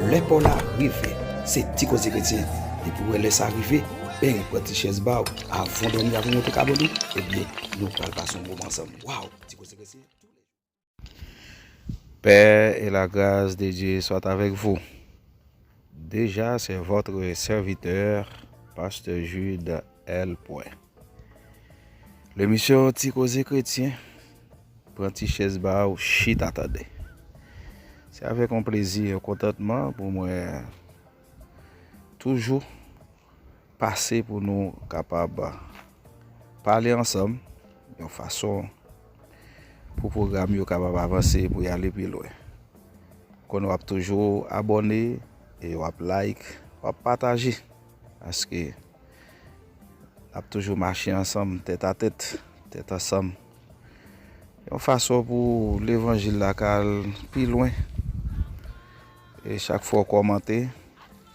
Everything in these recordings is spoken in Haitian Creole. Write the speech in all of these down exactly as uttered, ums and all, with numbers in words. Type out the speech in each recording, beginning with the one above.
Lè pa w la rive, se Ti Koze Kretyen. Depi w wè lè sa rive, beng, pran ti chèz ba w, avan w dòmi, avan w monte kab ou, ebyen, nou pral pase yon moman ansanm. Waw, Ti Koze Kretyen. Paix et la grâce de Dieu soit avec vous. Déjà, c'est votre serviteur, Pasteur Jude L. Point. Lemisyon Ti Koze Kretyen, pran ti chèz ba w, chita tande. Se avèk yon plezi, yon kontantman pou mwen toujou pase pou nou kapab pale ansanm yon fason pou pwogram yo kapab avanse, pou y ale pi lwen. Konnen w ap toujou abòne e w ap like, w ap pataje, paske n ap toujou mache ansanm, tèt a tèt, tèt ansanm, yon fason pou levanjil la ka al pi lwen. E chak fwa w kòmante,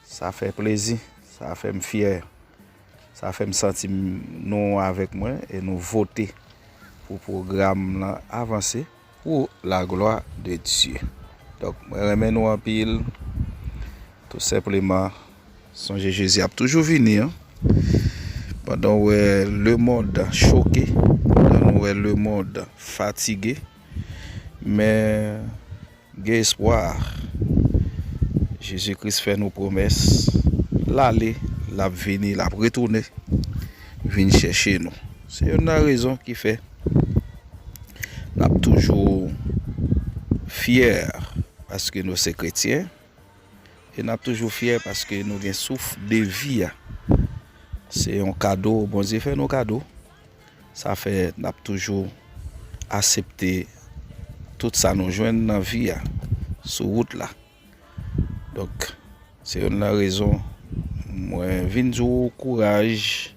sa fè plezi, sa fè m fyè, sa fè m santi m, nou avèk mwen e nou vote pou pwogram lan avanse pour la gloire de Dieu. Donk, mwen renmen nou anpil. Tou senpleman, sonje Jezi ap toujou vini, an. Pandan w wè lemonn choke, pandan nou wè lemonn fatige, men gen espwa. Jezi Kris fè nou pwomès, l ale, l ap vini, l ap retounen, vin chèche nou. Se youn nan rezon ki fè n ap toujou fyè paske nou se kretyen, e n ap toujou fyè paske nou gen souf de vi a. Se yon kado Bondye fè nou kado. Sa fè n ap toujou asepte tout sa nou jwenn nan vi a, sou wout la. Donk, se youn nan rezon mwen vin di w kouraj,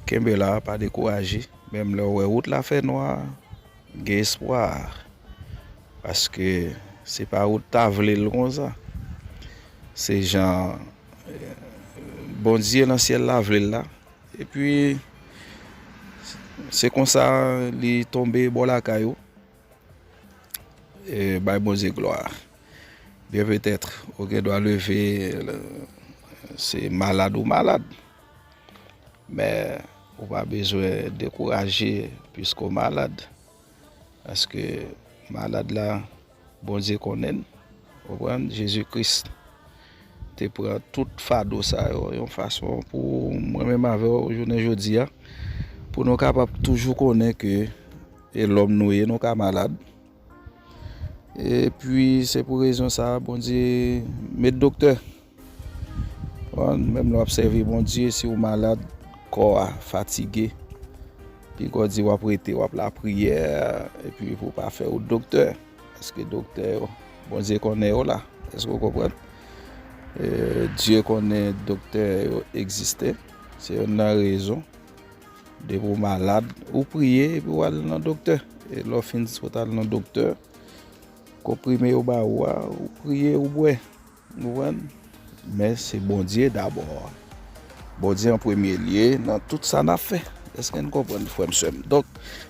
kenbe la, pa dekouraje. Menm lè w wè wout la fè nwa, gen espwa. Paske se pa ou t ta vle l konsa. Se jan, eh, Bondye nan syèl la vle l la. Epi, se konsa li tonbe bò lakay ou. E, bay Bondye glwa. Byen petèt, ou gen dwa leve, se malad ou malad. Men, ou pa bezwen dekouraje piske w malad. Paske malad la, Bondye konnen n. Konprann? Jezi Kris te pran tout fado sa yo yon fason pou mwen menm avè w jounen jodi a, pou nou kapab toujou konnen ke e lòm nou ye, nou ka malad. Epi, se pou rezon sa a, Bondye met doktè. Konprann? Menm lè w ap sèvi Bondye, si w malad, kò a fatige, piga w di w ap rete, w ap lapriyè, epi pou w pa fè wout doktè. Paske doktè yo, Bondye konnen yo la. Èske w konprann? E, Dye konnen doktè yo egziste. Se youn nan rezon. Depi w malad, ou priye epi w al nan doktè. E lè w fin sot al nan doktè, konprime yo ba ou a, ou priye, ou bwè. Ou konprann? Men se Bondye dabò. Bondye an premye lye nan tout sa n ap fè. Èske n konprann, frè m, sè m? Donk,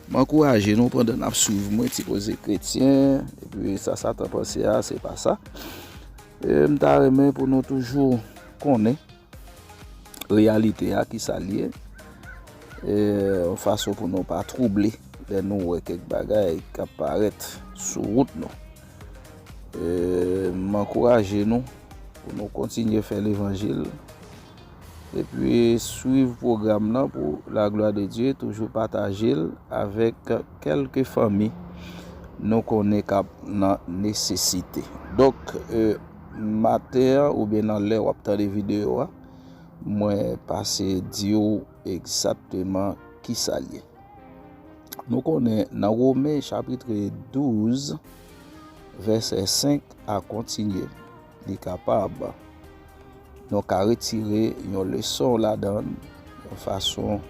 m ankouraje nou pandan n ap swiv mwen, Ti Koze Kretyen, epi sa Satan panse a, se pa sa. E m ta renmen pou nou toujou konnen reyalite a, ki sa l ye, e, yon fason pou nou pa twouble lè nou wè kèk bagay k ap parèt sou wout nou. E, m ankouraje nou pou nou kontinye fè levanjil, epi swiv pwogram nan pou la glwa de Dye, toujou pataje l avèk kèlke fanmi nou konnen k ap nan nesesite. Donk, e, maten an oubyen nan lè w ap tande videyo a, mwen pase di w egzakteman ki sa l ye. Nou konnen nan Women chapit douz, vèsè senk a kontinye, li kapab, nou ka retire yon leson ladan l, yon fason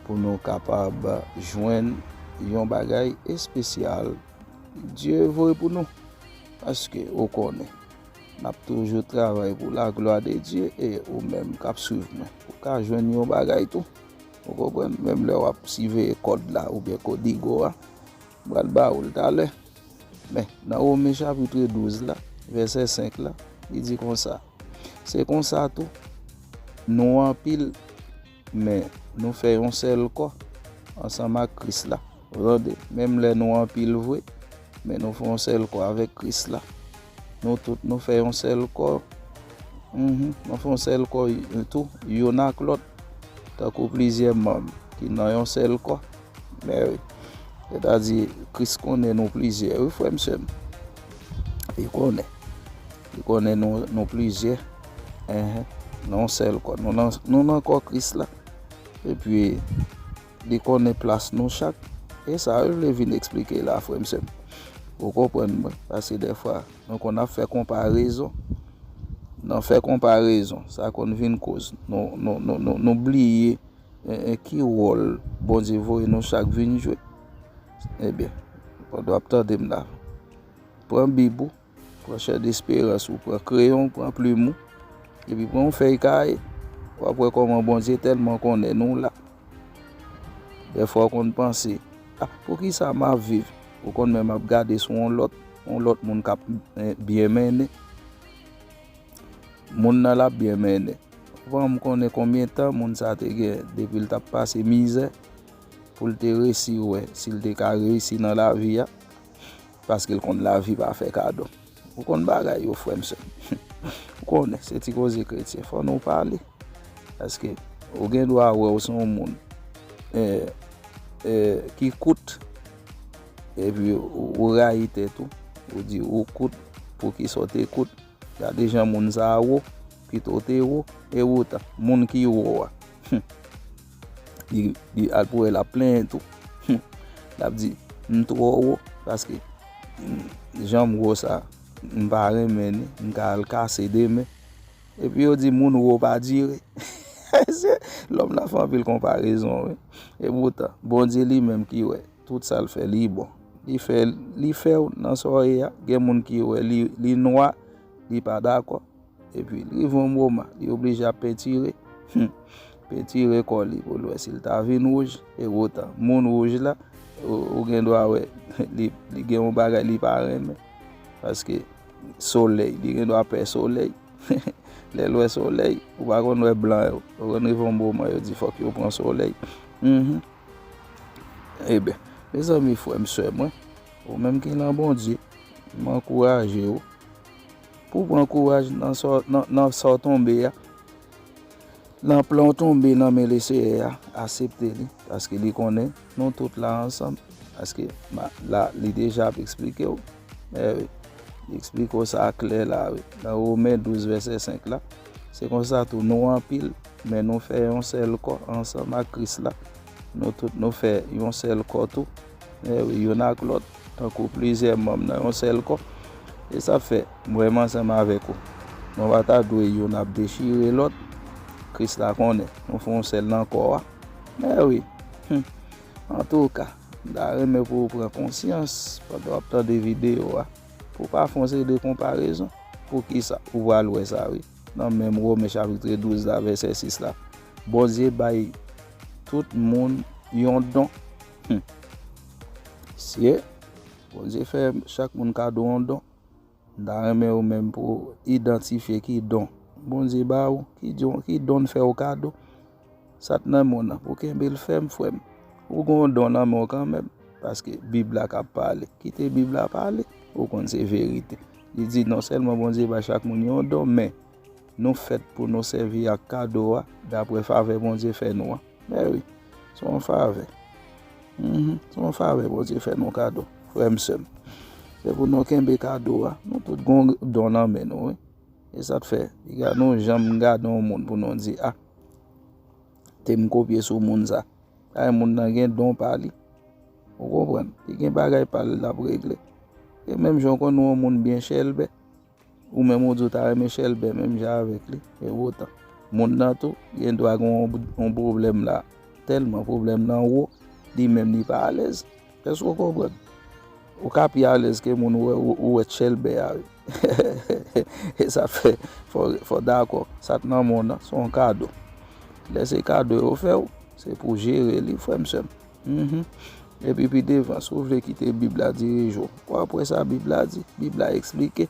pou nou kapab jwenn yon bagay espesyal Dye voye pou nou. Paske ou konnen, n ap toujou travay pou la glwa de Dye, e ou menm k ap swiv mwen, ou ka jwenn yon bagay tou. Ou konprann? Menm lè w ap siveye kòd la oubyen kodigo a, m pral ba ou l talè. Men, nan Women chapit douz la, vèsè senk la, Li di konsa, se konsa tou, nou anpil, men nou fè yon sèl kò ansanm ak Kris la. Ou tande? Menm lè nou anpil vre, men nou fè yon sèl kò avèk Kris la. Nou tout, nou fè yon sèl kò. Mhm. Nou fè yon sèl kò, y- tou, youn ak lòt, tankou plizyè manm ki nan yon sèl kò. Men wi. Sètadi, Kris konnen nou plizyè, wi, frè m, sè m. Li konnen. Li konnen nou, nou plizyè. Enhen. Nan yon sèl kò. Nou nan, nou nan kò Kris la. Epi, li konnen plas nou chak. E sa, yo vle vin eksplike la, frè m, sè m. Ou konprann mwen? Paske dèfwa, nou konn ap fè konparezon. Nan fè konparezon, sa konn vin koz nou, nou, nou, nou, nou bliye, e, e, ki wòl Bondye voye nou chak vin jwe. Ebyen, pandan w ap tande m la, pran Bib ou, pran Chè Desperans ou, pran kreyon, pran plim ou, epi pran yon fèy kaye. W ap wè kòman Bondye tèlman konnen nou la. Dèfwa w konn panse, a, poukisa m ap viv? Ou konn menm ap gade sou yon lòt, yon lòt moun k ap, eh, byen mennen. Moun nan l ap byen mennen. Ou pa menm konnen konbyen tan moun sa te gen depi l t ap pase mizè pou l te resi wè si l te ka reyisi nan lavi a, paske l konn lavi pa fè kado. Ou konn bagay yo, frè m, sè m. Ou konnen, se ti koze kretyen. Fò nou pale. Paske ou gen dwa wè w se yon moun, eh, eh, ki kout, epi ou, ou rayi tèt ou. Ou di ou kout, poukisa w te kout? Gade jan moun sa a wo, pito w te wo, e poutan, moun ki wo a, hmm, li, li al pou wè l ap plenyen tou. Hmm. L ap di, m twò wo, paske, hmm, jan m wo sa, m pa renmen li, m ka al kase demen. Epi yo di moun wo pa dire. Lòm nan fè anpil konparezon, wi. E poutan, Bondye li menm ki wè, tout sa l fè, li bon. Li fè, li fè w nan sa w ye a. Gen moun ki wè li, li nwa, li pa dakò. Epi, li rive yon moman, li oblije ap pentire. Hmm. Pentire kò li pou l wè si l ta vin wouj. E poutan, moun wouj la, ou, ou gen dwa wè, li, li gen yon bagay li pa renmen. Paske solèy, li gen dwa pè solèy. Lè l wè solèy, ou pa konn wè blan yo. Ou konn rive yon moman, yo di fòk yo pran solèy. Mhm. Ebyen, mezanmi, frè m, sè mwen, ou menm ki nan Bondye, m ankouraje w pou w pran kouraj nan sa w, nan, nan sa w tonbe a. Nan plan w tonbe nan men Leseyè a, aksepte li, paske li konnen nou tout la ansanm. Paske ma- la, li deja ap eksplike w. Eh wi, li eksplike w sa klè la, wi. Nan Women douz, vèsè senk la, se konsa tou, nou anpil, men nou fè yon sèl kò ansanm ak Kris la. Nou tout, nou fè yon sèl kò tou. Eh wi, youn ak lòt, tankou plizyè manm nan yon sèl kò. E sa fè, mwen menm ansanm avèk ou, nou pa ta dwe youn ap dechire lòt. Kris la konnen, nou fè yon sèl nan kò a. Eh wi. Hmm. Antouka, m ta renmen pou w pran konsyans pandan w ap tande videyo a, pou w pa fè yon seri de konparezon. Poukisa? Ou pral wè sa, wi. Nan menm Women chapit douz la, vèsè sis la. Bondye bay tout moun yon don. Hmm. Sye, Bondye fè chak moun kado yon don. M ta renmen ou menm pou w idantifye ki don Bondye ba ou, ki don, ki don l fè w kado. Sa t nan men w nan, pou w kenbe l fèm, frè m. Ou gen yon don nan men w kanmenm, paske Bib la k ap pale. Kite Bib la pale, ou konn se verite. Li di non sèlman Bondye bay chak moun yon don, men nou fèt pou nou sèvi ak kado a, dapre favè Bondye fè nou an. Men wi, se yon favè. Mhm, se yon favè Bondye fè nou kado, frè m, sè m. Se pou nou kenbe kado a. Nou tout gen yon don nan men nou, wi. E sa k fè, piga nou janm gade yon moun pou nou di, a, te m kopye sou moun sa. Ay, moun nan gen don pa li. Ou konprann? Li gen bagay pa l l ap regle. E menm jan w konn wè yon moun byen chèlbè, ou menm ou di w ta renmen chèlbè menm jan avèk li. E poutan, moun nan tou, gen dwa gen yon, yon pwoblèm la. Tèlman pwoblèm nan wo, li menm li pa alèz. Èske w konprann? Ou ka pi alèz ke moun ou wè, ou, ou wè chèlbè a, wi. E sa fè, fò, fò dakò, sa t nan men w nan, se yon kado. Lè se kado yo fè w, se pou w jere li, frè m, sè m. Mhm. Epi pi devan, si w vle kite Bib la dirije w, w ap wè sa Bib la di. Bib la eksplike.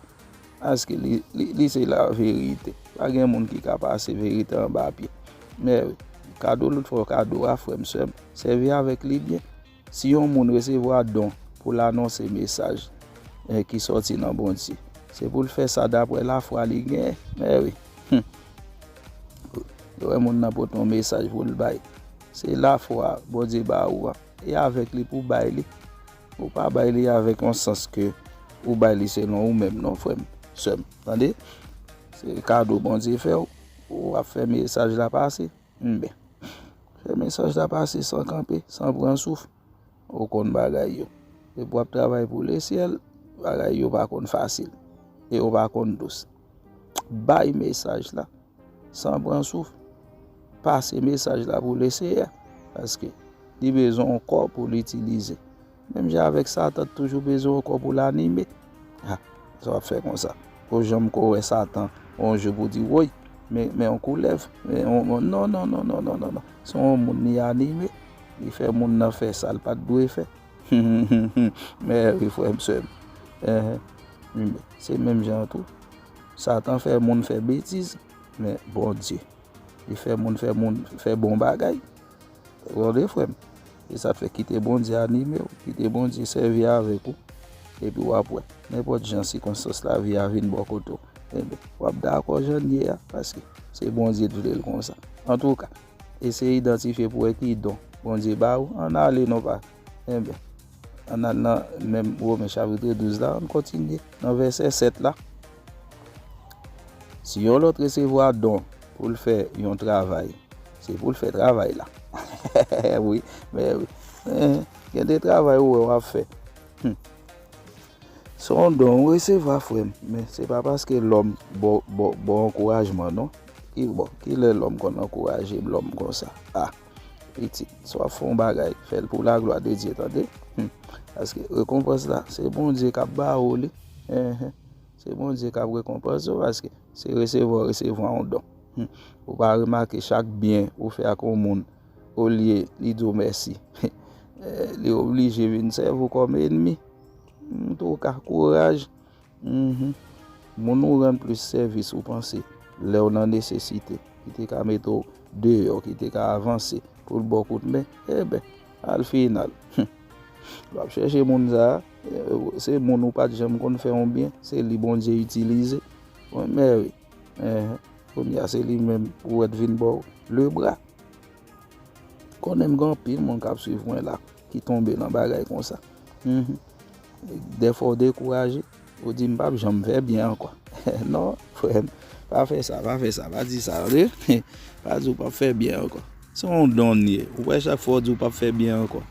Paske li, li, li se laverite. Pa gen moun ki ka pase verite anba pye. Men wi, kado l fè w kado a, frè m, sè m, sèvi avèk li byen. Si yon moun resevwa don pou l anonse mesaj, eh, ki sòti nan Bondye, se pou l fè sa daprè lafwa li genyen. Men wi. Hmm. Yo wè moun nan pote yon mesaj pou l bay. Se lafwa Bondye ba ou a. E avèk li pou w bay li. Ou pa bay li avèk yon sans ke ou bay li selon ou menm, non, frè m, sè m. Tande? Se kado Bondye fè w. Ou ap fè mesaj la pase. Enben, fè mesaj la pase san kanpe, san pran souf. Ou konn bagay yo. Depi w ap travay pou lesyèl, bagay yo pa konn fasil. E yo pa konn dous. Bay mesaj la san pran souf. Pase mesaj la pou Leseyè. Paske li bezwen yon kò pou l itilize. Menm jan avèk Satan, t toujou bezwen yon kò pou l anime. Ha, sa w ap fè konsa? Ou janm ko wè Satan yon jou pou di, woy, men, men yon koulèv, men yon, yon, non, non, non. Se yon moun li anime, li fè moun nan fè sa l pa t dwe fè. Men wi, frè m, sè m. Enhen. Wi, men se menm jan an tou. Satan fè moun fè betiz, men Bondye, li fè moun fè moun fè bon bagay. Tande, frè m. E sa fè kite Bondye anime w, kite Bondye sèvi avèk ou. Epi w ap wè. Nenpòt jan sikonstans lavi a vin bò kote w, enben, w ap dakò jan l ye a, paske se Bondye t vle l konsa. Antouka, eseye idantifye pou wè ki don Bondye ba ou. Ann ale non pa. Enben, ann al nan menm Women chapit douz la, ann kontinye nan vèsè sèt la. Si yon lòt resevwa don pou l fè yon travay, se pou l fè travay la. Wi, men wi. Eh, gen de travay ou wè w ap fè. Hmm. Se yon don ou resevwa, frè m, men se pa paske lòm ba w, ba w, ba w ankourajman, non. Ki, bon, ki lè lòm konn ankouraje lòm konsa? Ah, pitit, si w ap fè yon bagay, fè l pou laglwa de Dye, tande? Hmm. Paske rekonpans la, se Bondye k ap ba ou li. Enhen. Se Bondye k ap rekonpanse w, paske se resevwa w resevwa yon don. Hmm. Ou pa remake chak byen ou fè ak yon moun, olye li di w mèsi, eh, li oblije vin sèvi w kòm ènmi. Antouka, kouraj. Mhm. Moun ou rann plis sèvis ou panse lè w nan nesesite, ki te ka mete w deyò, ki te ka avanse pou l ba w kout men, enben, al final, w ap chèche moun sa a, eh, se moun ou pa t janm konn fè yon byen, se li Bondye itilize. Mwen, men wi. Enhen. Kounye a, se li menm ou wè t vin ba w lebra. Konnen m gen anpil moun k ap swiv mwen la, ki tonbe nan bagay konsa. Mhm. Dèfwa w dekouraje, ou di, "M p ap janm fè byen ankò." Non, frè m, pa fè sa, pa fè sa, pa di sa, tande? Pa di w p ap fè byen ankò. Se yon don l ye. Ou wè, chak fwa w di w p ap fè byen ankò,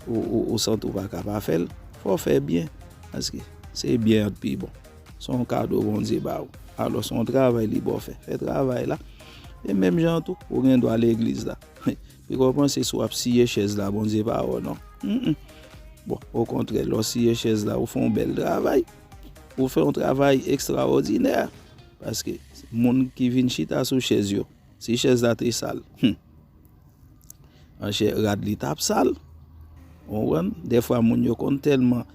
ou, ou, ou santi w pa ka pa fè l, fò w fè byen. Paske se byen an k pi bon. Se yon kado Bondye ba w. Alò, se yon travay li ba w fè. Fè travay la. E menm jan tou, ou gen dwa legliz la. Rekonpanse si w ap siye chèz la, Bondye pa wè w non. Mm, mm. Bon, okontrè, lè w siye chèz la, ou fè yon bèl travay. Ou fè yon travay ekstraòdinè. Paske moun ki vin chita sou chèz yo, si chèz la te sal, hmm, anchè, rad li t ap sal. Ou konprann? Dèfwa, moun yo konn tèlman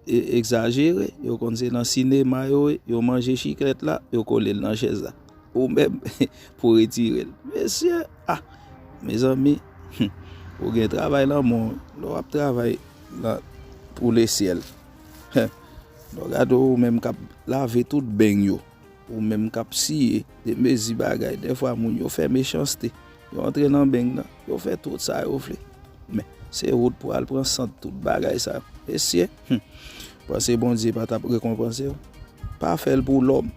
e-, egzajere, yo konn se nan sinema yo ye, yo manje chiklèt la, yo kole l nan chèz la. Ou menm, pou retire l. Mesye, ah, mezanmi, hmm, ou gen travay nan men w, lè w ap travay nan, pou lesyèl. Lè w gade w menm k ap lave tout beny yo, ou menm k ap siye, de mezi bagay. Dèfwa, moun yo fè mechanste. Yo antre nan beny nan, yo fè tout sa yo vle. Men, se ou t pou al pran sant tout bagay sa yo. Mesye, hmm, panse Bondye pa t ap rekonpanse w? Pa fè l pou lòm.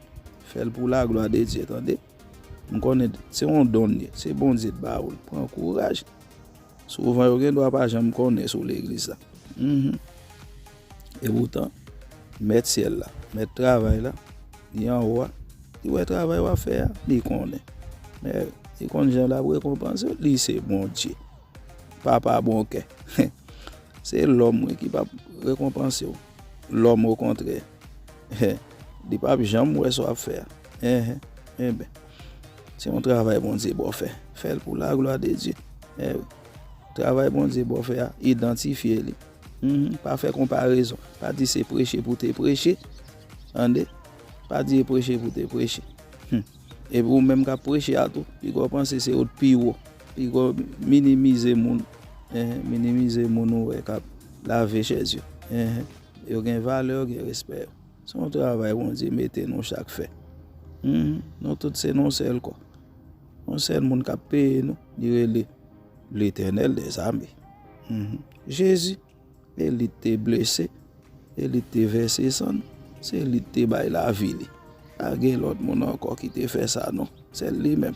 Fè l pou laglwa de Dye, tande? M konnen se yon don l ye. Se Bondye t ba ou l. Pran kouraj. Souvan, yo gen dwa pa janm konnen sou legliz la. Mhm. E poutan, Mèt syèl la, Mèt travay la, li anwo a, li wè travay w ap fè a, li konnen. Men, li konn jan l ap rekonpanse w, li se Bondye. Papa bon kè. Se lòm, wi, ki p ap rekonpanse w. Lòm, okontrè, li p ap janm wè sa w ap fè a. Enhen. Enben, se yon travay Bondye ba w fè. Fè l pou laglwa de Dye. Eh wi. Travay Bondye ba w fè a, idantifye li. Mhm. Pa fè konparezon. Pa di se preche pou te preche. Tande? Pa di e preche pou te preche. Hmm. Epi ou menm k ap preche a tou, piga w panse se ou k pi wo. Piga w minimize moun. Enhen, minimize moun ou wè k ap lave chèz yo. Enhen. Yo gen valè, yo gen respè yo. Se yon travay Bondye mete nou chak fè. Mhm. Nou tout se nan yon sèl kò. Yon sèl moun k ap peye nou, li rele Letènèl dèzame. Mhm. Jezi, e li te blese, e li te vèse san, se li te bay lavi li. Pa gen lòt moun ankò ki te fè sa non. Sèl li menm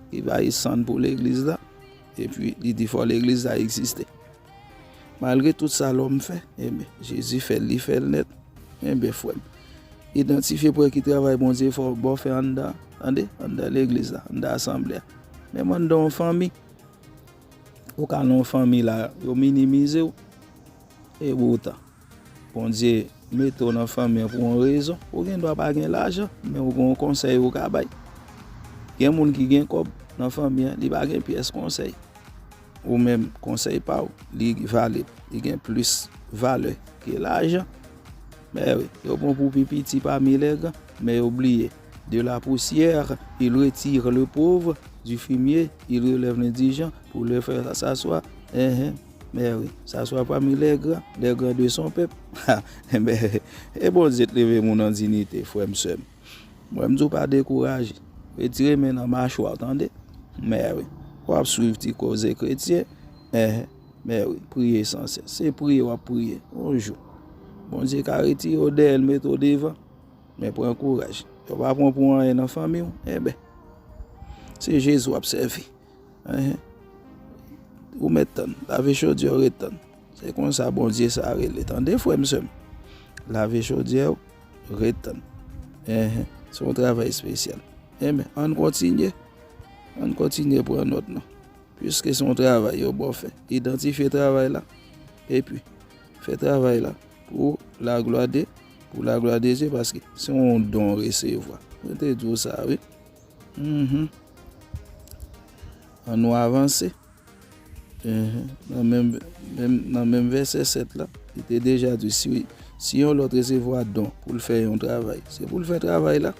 ki bay san pou legliz la, epi li di fò legliz la egziste. Malgre tout sa lòm fè, enben, Jezi fè l, li fè l nèt. Enben, frè m, idantifye pou wè ki travay Bondye fè w, ba w fè anndan, tande, anndan legliz la, anndan asanble a. Menm anndan yon fanmi, ou ka nan yon fanmi la, yo minimize w. E poutan, Bondye mete w nan fanmi an pou yon rezon. Ou gen dwa pa gen lajan, men ou gen yon konsèy ou ka bay. Gen moun ki gen kòb nan fanmi an, li pa gen pyès konsèy. Ou menm, konsèy pa w, li valab, li gen plis valè ke lajan. Mè wi, yo pran pou pi piti pami lè gran, men yo bliye. De la poussière, il retire le pauvre, du fumier, il relève l'indigent, pour le faire s'asseoir. Enhen, mè wi, s'asseoir parmi les grands, les grands de son peuple. Enben, e Bondye t leve moun an dinite, frè m, sè m. Mwen, m di w pa dekouraje. Retire men nan machwa w, tande? Mè wi, w ap swiv ti koze kretyen. Enhen, mè wi, priye san sès. Se priye w ap priye. Yon jou, Bondye ka retire w dèyè l, mete w devan. Men pran kouraj. Yo pa pran pou anyen nan fanmi w. Enben, se Jezi w ap sèvi. Enhen. Ou mèt tann. Lave chodyè w, ret tann. Se konsa Bondye sa rele. Tande, frè m, sè m. Lave chodyè w, ret tann. Enhen. Se yon travay espesyal. Enben, ann kontinye. Ann kontinye pran nòt, non. Piske se yon travay yo ba w fè. Idantifye travay la. Epi, fè travay la pou laglwa de, pou laglwa de Dye, paske se yon don w resevwa. Mwen te di w sa, wi. Mhm. Ann nou avanse. Mhm. Nan menm, menm, nan menm vèsè sèt la, li te deja di, si, si yon lòt resevwa don pou l fè yon travay, se pou l fè travay la.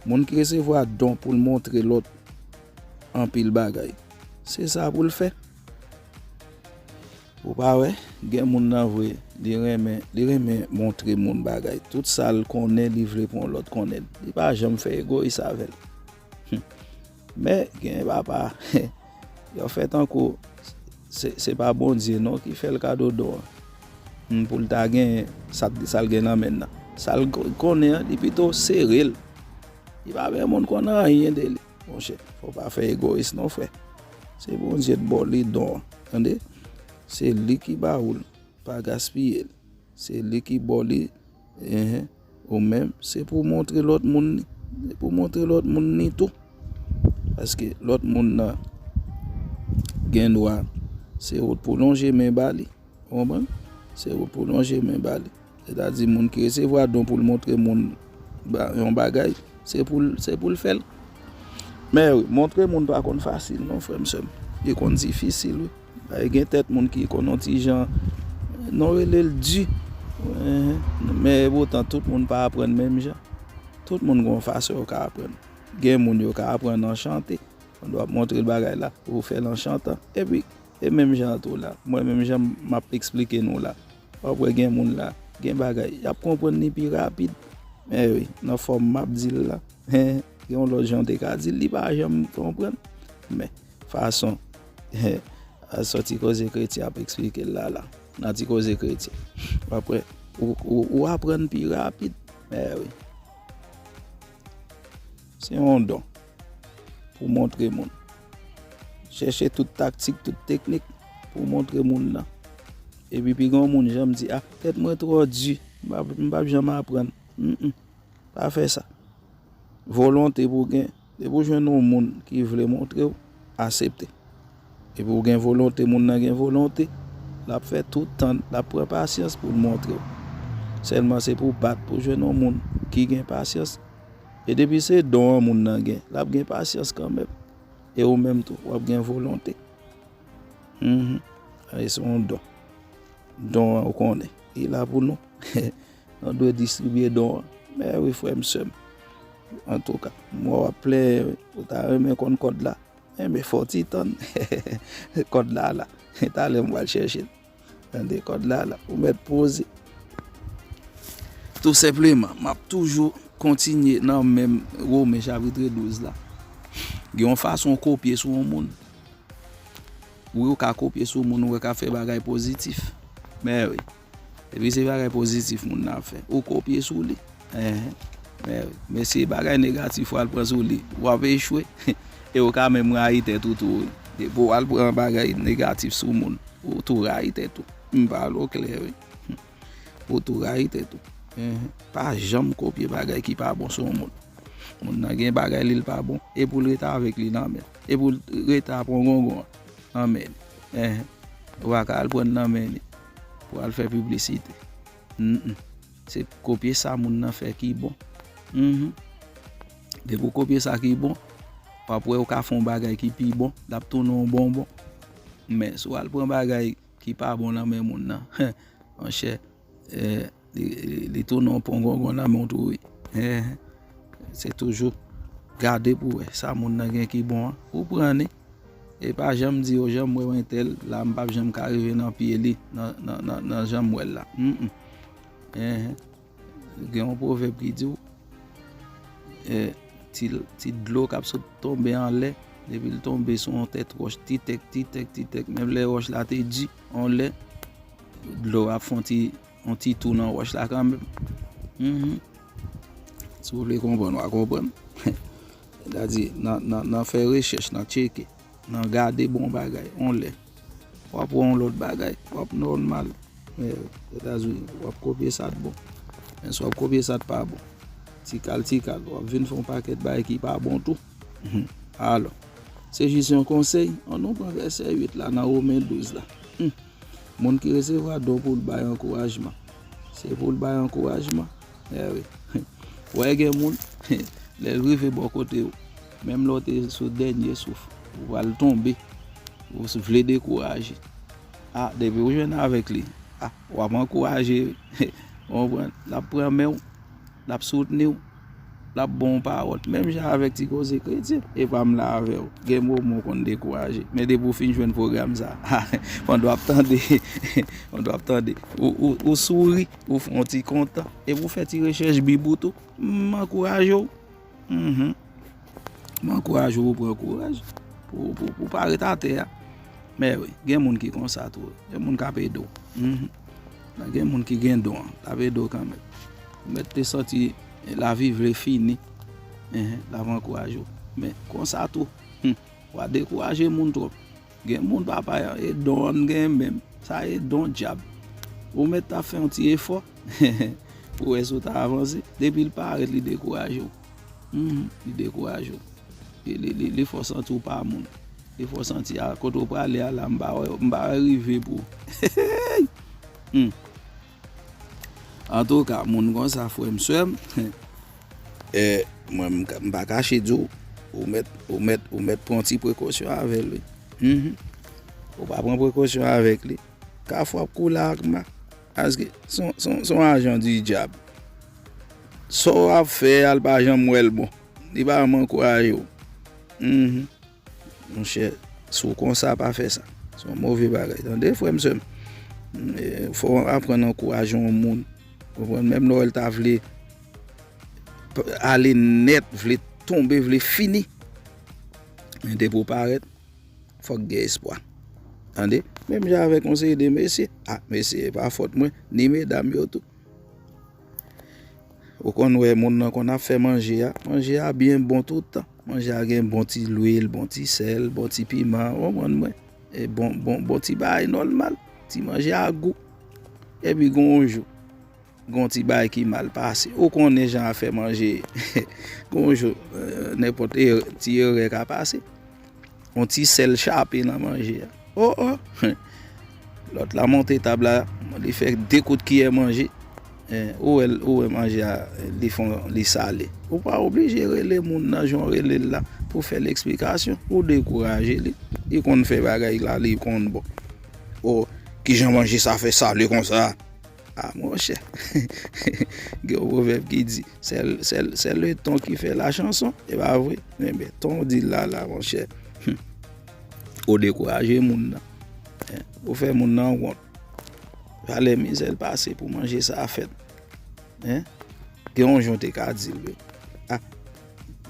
Moun ki resevwa don pou l montre lòt anpil bagay, se sa pou l fè. Ou pa wè, gen moun nan vre, li renmen, li renmen montre moun bagay. Tout sa l konnen, li vle pou yon lòt konnen l. Li pa janm fè egoyis avè l. Hum. Men, gen papa, yo fè tankou se, se pa Bondye non ki fè l kado don an. Hum, pou l ta gen sa, sa l gen nan men l nan. Sa l ko-, konnen an, li pito sere l. Li pa vle moun konn anyen de li. Monchè, fò w pa fè egoyis non, frè. Se Bondye t ba w li don an, tande? Se li ki ba ou l, pa gaspiye l. Se li ki ba w li, enhen. Ou menm, se pou montre lòt moun li. Se pou montre lòt moun li tou. Paske lòt moun nan gen dwa, se ou t pou lonje men ba li. Ou konprann? Se ou pou lonje men ba li. Sètadi, moun ki resevwa don pou l montre moun ba-, yon bagay, se pou l, se pou l fè l. Men wi, montre moun pa konn fasil non, frè m, sè m. Li konn difisil, wi. Ay, gen tèt moun ki konn yon ti jan non rele l di. Enhen. Men poutan, tout moun pa aprann menm jan. Tout moun gen yon fason yo ka aprann. Gen moun yo ka aprann an chante. Pandan w ap montre l bagay la, ou fè l an chantan. Epi, e menm jan an tou la, mwen menm jan m ap eksplike nou la. W ap wè gen moun la, gen bagay, y ap konprann li pi rapid. Men wi, nan fòm m ap di l la, gen yon lòt jan w te ka di l, li pa janm konprann. Men, fason, a sòti koze kretyen ap eksplike l la, la, nan ti koze kretyen. W ap wè, ou, ou, ou aprann pi rapid. Men wi. Se yon don pou montre moun. Chèche tout taktik, tout teknik pou montre moun nan. Epi pi gen yon moun janm di, "Ah, tèt mwen twò di, m p ap, m p ap janm aprann." Mm, mm. Pa fè sa. Volonte pou gen. Depi w jwenn yon moun ki vle montre w, aksepte. Epi w gen volonte, moun nan gen volonte, l ap fè tout tan, l ap pran pasyans pou l montre w. Sèlman se pou w bat pou w jwenn yon moun ki gen pasyans. E depi se don an moun nan gen, l ap gen pasyans kanmenm. E ou menm tou, w ap gen volonte. Mhm. E se yon don. Don an, ou konnen, li la pou nou. Nou dwe distribye don an. Men wi, frè m, sè m. Antouka, m wè w ap plenyen, wi. Ou ta renmen konn kòd la? Enben, fò w ti tann. Kòd la la. Talè m pral chèche l. Tande, kòd la la. Ou mèt poze. Tou senpleman, m ap toujou kontinye nan menm Women chapit douz la. Gen yon fason w kopye sou yon moun. Wi, ou ka kopye sou moun, ou ka fè bagay pozitif. Men wi. Epi se bagay pozitif moun nan ap fè. Ou kopye sou li. Enhen. Men wi. Men se bagay negatif w al pran sou li, w ap echwe. E ou ka menm rayi tèt ou tou, wi. Depi w al pran bagay negatif sou moun, ou tou rayi tèt ou. M pale w klè, wi. Ou tou rayi tèt ou. Enhen. Pa janm kopye bagay ki pa bon sou yon moun. Moun nan gen bagay li, l pa bon. E pou l rete avèk li nan men. E pou l rete ap pran gongon an nan men li. Enhen. Ou pa ka al pran nan men li pou al fè piblisite. Mm-mm. Se kopye sa moun nan fè ki bon. Mhm. Depi w kopye sa ki bon, w ap wè ou ka fè yon bagay ki pi bon, l ap tounen yon bonbon. Men si w al pran bagay ki pa bon nan men moun nan, monchè, eh, li, li, li tounen yon pongongon nan men w tou, wi. Eh, se toujou gade pou w wè sa moun nan gen ki bon an, ou pran li. E pa janm di, "O, jan m wè entèl la, m p ap janm ka rive nan pye li, nan, nan, nan, nan jan m wè l la." Mm, mm. Enhen. Gen yon pwovèb ki di w, eh, ti, ti dlo k ap sot tonbe anlè, depi l tonbe sou yon tèt wòch, ti tèk, ti tèk, ti tèk, menm lè wòch la te di, anlè, dlo ap fè yon ti, yon ti tou nan wòch la kanmenm. Mhm. Si w vle konprann, w a konprann. Sètadi, nan, nan, nan fè rechèch, nan tcheke, nan gade bon bagay, yon lè, w ap wè yon lòt bagay, w ap nòmal. Men, Etazini, w ap kopye sa k bon. Men si w ap kopye sa k pa bon, ti kal, ti kal, w ap vin fè yon pakèt bagay ki pa bon tou. Alò, se jis yon konsèy, ann nou pran vèsè uit la nan Women douz la. Hmm. Moun ki resevwa don pou l bay ankourajman, se pou l bay ankourajman. Eh wi. Wè gen moun, lè l rive bò kote w, menm lè w te sou dènye souf, ou pral tonbe, ou vle dekouraje. A, depi w jwenn avèk li, a, w ap ankouraje, wi. Ou konprann? L ap pran men w, l ap soutni w, l ap ba w pawòl. Menm jan avèk ti koze kretyen, epa m la avè w. Gen moman w konn dekouraje. Men depi w fin jwenn pwogram sa, pandan w ap tande, pandan w ap tande, ou, ou, ou souri, ou fè yon ti kontan, epi w fè ti rechèch Bib ou tou. M ankouraje w. Mhm. M ankouraje w pou w pran kouraj, pou, pou, pou w pa ret atè a. Men wi, gen moun ki konsa tou. Gen moun k ap ede w. Mhm. Gen moun ki gen don an, l ap ede w kanmenm. Ou mèt te santi lavi vle fini. Enhen, l ap ankouraje w. Men konsa tou, hmm, w a dekouraje moun twòp. Gen moun, papa, e don an gen menm. Sa e don dyab. Ou mèt ta fè yon ti efò pou wè si w ta avanse. Depi l parèt, li dekouraje w. Mhm, li dekouraje w. Li, li, li, li fè w santi w pa moun. Li fè w santi, a, kote w prale a la, m pa wè, m pa wè rive pou ou. Hmm. Antouka, moun konsa, frè m, sè m, eh, mwen, m ka, m pa kache di w, ou mèt, ou mèt, ou mèt pran ti prekosyon avè l, wi. Mhm. Ou pa pran prekosyon avèk li, kafou ap koule ak ma. Paske se yon, se yon, se yon ajan di dyab. Sa w ap fè a, l pa janm wè l bon. Li pa janm ankouraje w. Mhm. Monchè, si w konsa, pa fè sa. Se yon move bagay. Tande, frè m, sè m. E, fò w aprann ankouraje yon moun. Konprann? Menm lè w ta vle p-, ale nèt, vle tonbe, vle fini. Men depi w parèt, fòk gen espwa. Tande? Menm jan avèk yon seri de mesye. A, mesye, e pa fòt mwen, ni medam yo tou. Ou konn wè moun nan konn ap fè manje a. Manje a byen bon tout tan. Manje a gen bon ti lwil, bon ti sèl, bon ti piman, ou konprann mwen? E bon, bon, bon ti bagay nòmal. Ti manje a gou. Epi gon yon jou, gon ti bagay ki mal pase. Ou konnen jan afè manje ye. Gon jou, eh, nenpòt erè, ti erè ka pase. Yon ti sèl chape nan manje a. O, o! Lòt la monte tab la, li fè de kout kiyè manje. Eh, ou wè, ou wè manje a, li fon, li sale. Ou pa oblije rele moun nan jan w rele l la pou fè l eksplikasyon. Ou dekouraje li. Li konn fè bagay la, li konn bon. O, kijan manje sa fè sale konsa? Ah, monchè. Gen yon pwovèb ki di, c'est le, c'est le, c'est le ton qui fait la chanson. E pa vre? Enben, ton w di l la, la, monchè. Hmm. Ou dekouraje moun nan. Hein? Ou fè moun nan wont. Valè mizè l pase pou manje sa a fèt. Hein? Gen yon jan w te ka di l, wi. Ah,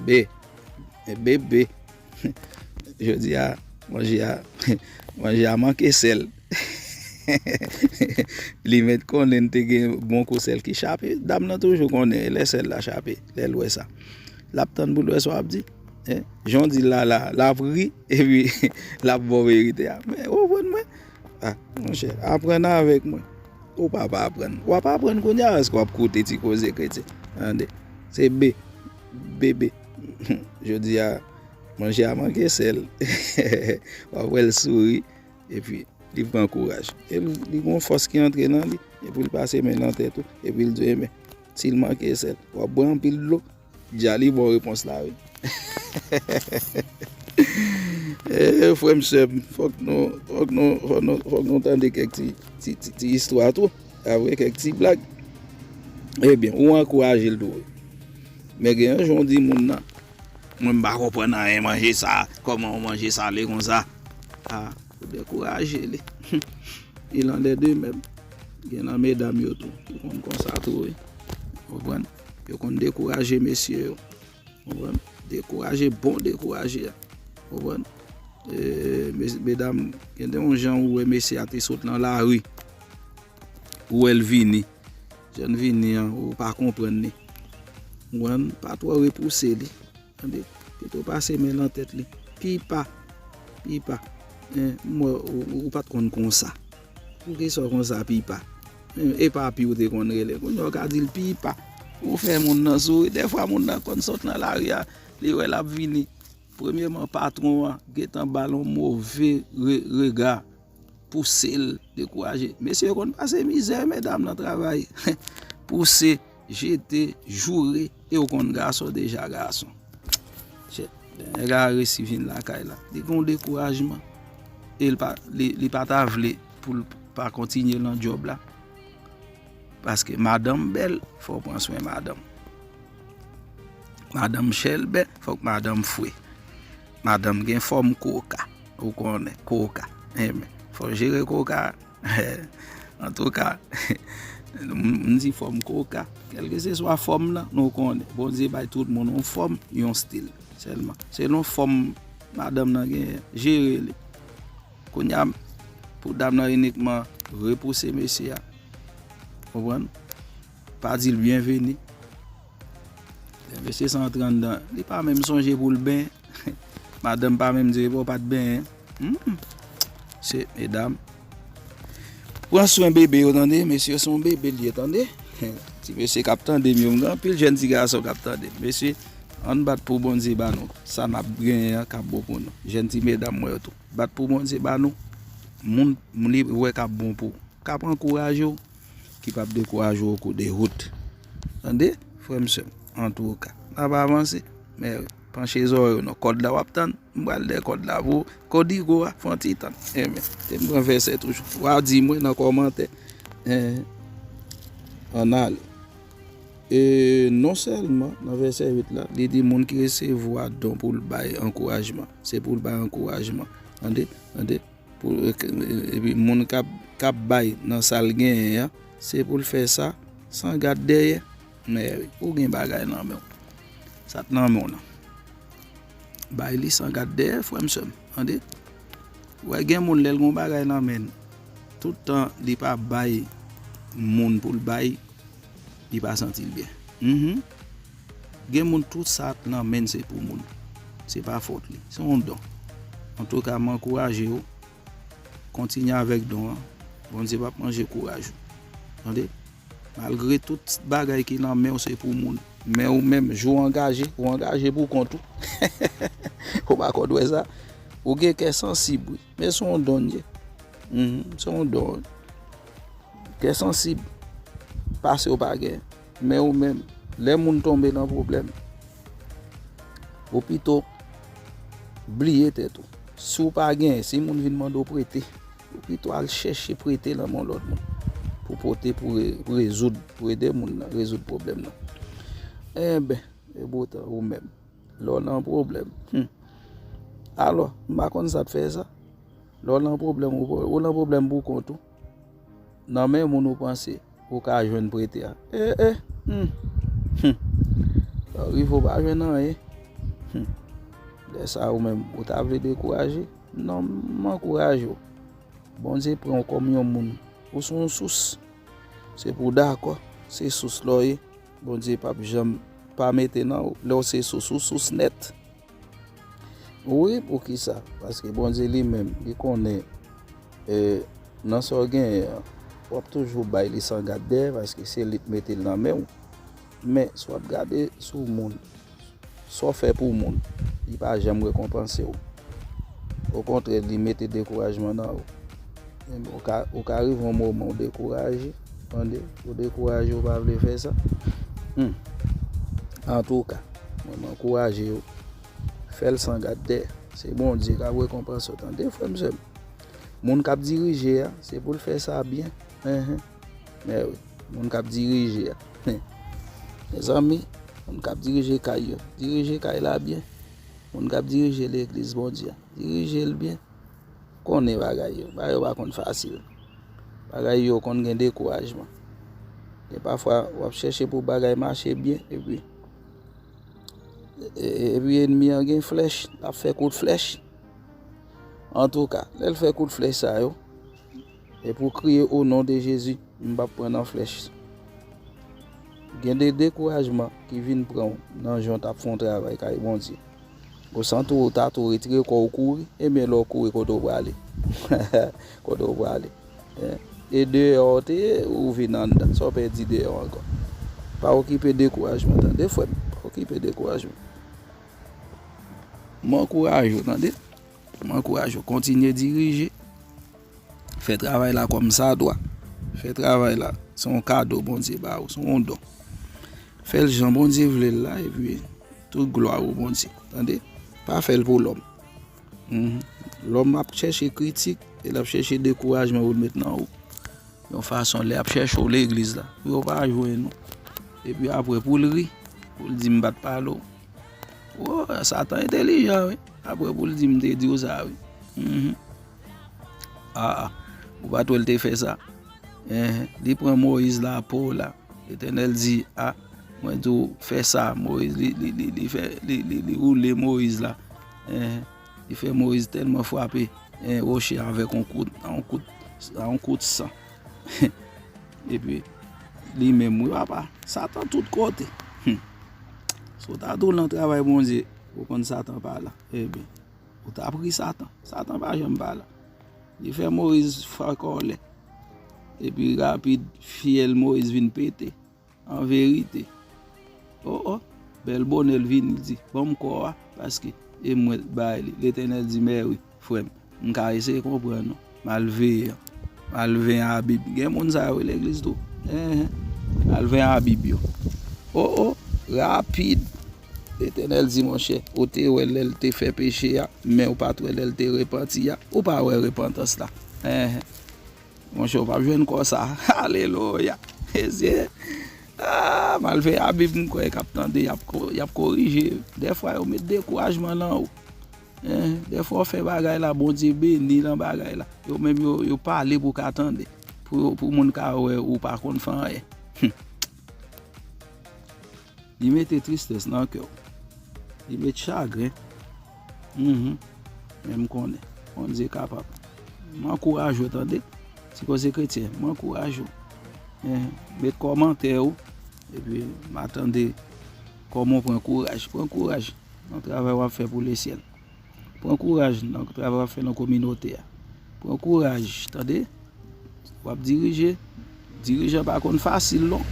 be, bebe. Jodi a, manje a, manje a manke sèl. Li mèt konnen n te gen bon kou sèl ki chape. Dam nan toujou konnen lè sèl la chape, lè l wè sa. L ap tann pou l wè sa w ap di. Hein? Jan w di l la, la, l ap ri, epi l ap ba w verite a. Men, ou konprann mwen? Ah, monchè, aprann avèk mwen. Ou pa pa aprann. W ap aprann kounye a, èske w ap koute ti koze kretyen? Tande. Se be, bebe. Jodi a, manje a manke sèl. W ap wè l souri, epi li pran kouraj. E li, li gon fòs ki antre nan li, epi l pase men nan tèt ou, epi l di, enben, si l manke sèl, w ap bwè anpil dlo. Dja li bon repons la, wi. Eh, frè m, sè m, fòk nou, fòk nou, fòk nou, fòk nou tande kèk ti, ti, ti, ti istwa tou. Apre kèk ti blag. Ebyen, ou ankouraje l tou, wi. Men gen yon jan w di moun nan, mwen m pa konprann anyen manje sa, kòman yon manje sale konsa. Ah, ou dekouraje li. Il en est de même. Gen nan medam yo tou, ki konn konsa tou, wi. Konprann? Yo konn dekouraje mesye yo. Konprann? Dekouraje, bon dekouraje a. Konprann? E, mes-, medam, gen de yon jan ou wè mesye a te sot nan lari. Ou wè l vini. Jan l vini an, ou pa konprann li. Konprann? Pa twò repouse li. Tande? Pito pase men nan tèt li. Pipa. Pipa. Hein, m wè ou, ou, ou pa t konn konsa. Poukisa w konsa, pipa? Hein, e papi w te konn rele. Kounye a w ka di l pipa. Ou fè moun nan souri. Dèfwa moun nan konn sot nan lari a, li wè l ap vini. Premyeman, patwon an gentan ba l yon move re-, rega. Pouse l, dekouraje. Mesye yo konn pase mizè, medam nan travay. Pouse, jete, joure, e w konn gason deja gason. Chè, lè nèg la resi vin lakay la, li gon dekourajman. E l pa, li, li pa ta vle pou l pa kontinye nan djòb la. Paske madanm bèl, fò w pran swen madanm. Madanm chèlbè, fòk madanm fre. Madanm gen fòm koka. Ou konnen, koka. Enben, fò w jere koka. Antouka, m, m di fòm koka. Kèlkeseswa fòm nan, nou konnen. Bondye bay tout moun yon fòm, yon stil. Sèlman, selon fòm madanm nan genyen, jere li. Kounye a, pou dam nan inikman repouse mesye a. Konprann? Pa di l byenveni. Lè mesye sa antre anndan, li pa menm sonje pou l benyen. Madanm pa menm di, "Epa w pa t benyen." Hmm. Se, medam, pran swen bebe yo, tande. Mesye, se yon bebe l ye, tande. Ti mesye k ap tande m yo, m gen anpil jèn ti gason k ap tande m. Mesye, ann bat pou Bondye ba nou sa n ap genyen an k ap bon pou nou. Jèn ti medam mwen yo tou. Bat pou Bondye ba nou moun, moun li wè k ap bon pou ou, k ap ankouraje w, ki p ap dekouraje w o kou de wout. Tande, frè m, sè m, antouka, n ap avanse. Men panche zòrèy w non, kòd la w ap tann, m pral dèyè kòd la pou Kodigo a, fè yon ti tann. Enben, te m pran vèsè toujou. W a di mwen nan kòmantè. Enhen. Ann ale. E non sèlman nan vèsè uit la, li di moun ki resevwa don pou l bay ankourajman. Se pou l bay ankourajman. Tande, tande. Pou, epi moun k ap, k ap bay nan sa l genyen an, se pou l fè sa san gad dèyè. Men ou gen bagay nan men w. Sa k nan men w nan. Bay li san gad dèyè, frè m, sè m. Tande? Ou wè, gen moun, lè l gen yon bagay nan men l, tout tan li pa bay moun pou l bay, li pa santi l byen. Mhm. Gen moun, tout sa k nan men l se pou moun. Se pa fòt li. Se yon don. Antouka, m ankouraje w. Kontinye avèk don an. Bondye p ap manje kouraj ou. Tande? Malgre tout bagay ki nan men w se pou moun. Men ou menm, jou w angaje, ou angaje pou kont ou. Ou pa konn wè sa? Ou gen kè sansib, wi. Men se yon don l ye. Mhm, se yon don. Kè sansib. Pase w pa gen. Men ou menm, lè moun tonbe nan pwoblèm, ou pito bliye tèt ou. Si w pa gen, si moun vin mande w prete, ou pito al chèche prete nan men yon lòt moun. ou pote pou re- rezoud, pou ede moun nan rezoud pwoblèm nan. Enben, e poutan ou menm, lè w nan pwoblèm, hmm. Alò, m pa konn sa t fè sa. Lè w nan pwoblèm, ou, ou nan pwoblèm pou kont ou. Nan men moun ou panse ou ka jwenn prete a. E, e, hmm, hmm. Lè w rive ou pa jwenn anyen. Hmm. Lè sa ou menm, ou ta vle dekouraje? Non, m ankouraje w. Bondye pran w kòm yon moun. Ou se yon sous. Se pou w dakò, se sous la w ye. Bondye p ap janm pa mete nan ou. Lè w se sous, ou sous nèt. Wi, poukisa? Paske Bondye li menm, li konnen, e, nan sa w genyen an, w ap toujou bay li san gad dèyè, paske se li k mete l nan men w. Men, si w ap gade sou moun, sa w fè pou moun, li pa janm rekonpanse w. Okontrè, li mete dekourajman nan ou. Enben, ou ka, ou ka rive yon moman ou dekouraje, tande, ou dekouraje, ou pa vle fè sa. Hmm. Antouka, mwen, m ankouraje w. Fè l san gad dèyè. Se Bondye k ap rekonpanse w, tande, frè m, sè m. Moun k ap dirije a, se pou l fè sa byen. Enhen. Mè wi, moun k ap dirije a. Mezanmi, moun k ap dirije kay yo, dirije kay la byen. Moun k ap dirije legliz Bondye a, dirije l byen. Konnen bagay yo, bagay yo pa konn fasil. Bagay yo konn gen dekourajman. Gen pafwa, w ap chèche pou bagay mache byen, epi, e- e- epi ènmi an gen flèch, l ap fè kout flèch. Antouka, lè l fè kout flèch sa yo, e pou kriye o non de Jezi, m p ap pran nan flèch. Gen de dekourajman ki vin pran w nan jan w t ap fè yon travay kay Bondye. Ou santi w ta tou retire kò w kouri, ebyen lè w kouri kote w prale? Kote w prale? Hein? E deyò w te ye, ou vin anndan, sa w pèdi deyò ankò? Pa okipe dekourajman, tande, frè m. Pa okipe dekourajman. M ankouraje w, tande. M ankouraje w. Kontinye dirije. Fè travay la kòm sa dwa. Fè travay la. Se yon kado Bondye ba ou. Se yon don. Fè l jan Bondye vle l la, epi tout glwa pou Bondye. Tande? Pa fè l pou lòm. Mhm. Lòm ap chèche kritik, e l ap chèche dekourajman pou l met nan ou. Yon fason, lè ap chèche w legliz la, pou yo pa jwenn ou. Epi apre, pou l ri, pou l di m pa t pale w. O, Satan entèlijan, wi. Apre, pou l di m te di w sa, wi. Mhm. A, a. Ou pa t wè l te fè sa? Enhen. Li pran Moyiz la, po la. Letènèl di, a, mwen di w fè sa, Moyiz, li, li, li, li fè, li, li, li woule Moyiz la. Enhen. Li fè Moyiz tèlman frape, en, woche avèk yon kout, yon kout, yon kout san. Epi, li menm, wi, papa, Satan tout kote. Hmm. Si w ta tou nan travay Bondye, ou konn Satan pa la. Ebyen, ou ta pri Satan. Satan pa janm pa la. Li fè Moyiz fè kòlè. Epi rapid, fyèl Moyiz vin pete. An verite. O, o, bèl bonè l vini, l di, ban m kò a, paske e mwen bay li. Letènèl di, mè wi, frè m, m ka eseye konprann ou. M al veye, m al veye a Bib. Gen moun sa yo legliz tou. Enhen. Al veye a Bib yo. O, o, rapid. Letènèl di, monchè, ou te wè lè l te fè peche a, men ou pa t wè lè l te repanti a. Ou pa wè repantans la. Enhen. Monchè, ou p ap jwenn kò sa. Alelouya. Mesye. Ah, m al veye a Bib, m kwè k ap tande, y ap ko- y ap korije. Dèfwa, yo met dekourajman nan ou. Hein? Dèfwa, w fè bagay la, Bondye beni nan bagay la. Yo menm, yo, yo pale pou w ka tande. Pou, pou moun ka wè ou pa konn fè anyen. Hmm. Li mete tristès nan kè w. Li met chagren. Mhm. Men m konnen Bondye kapab. M ankouraje w, tande. Ti koze kretyen, m ankouraje w. Enhen. Met kòmantè ou. Epi, m a tande kòman w pran kouraj. Pran kouraj nan travay w ap fè pou lesyèl. Pran kouraj nan travay w ap fè nan kominote a. Pran kouraj, tande. W ap dirije. Dirijan pa konn fasil, non.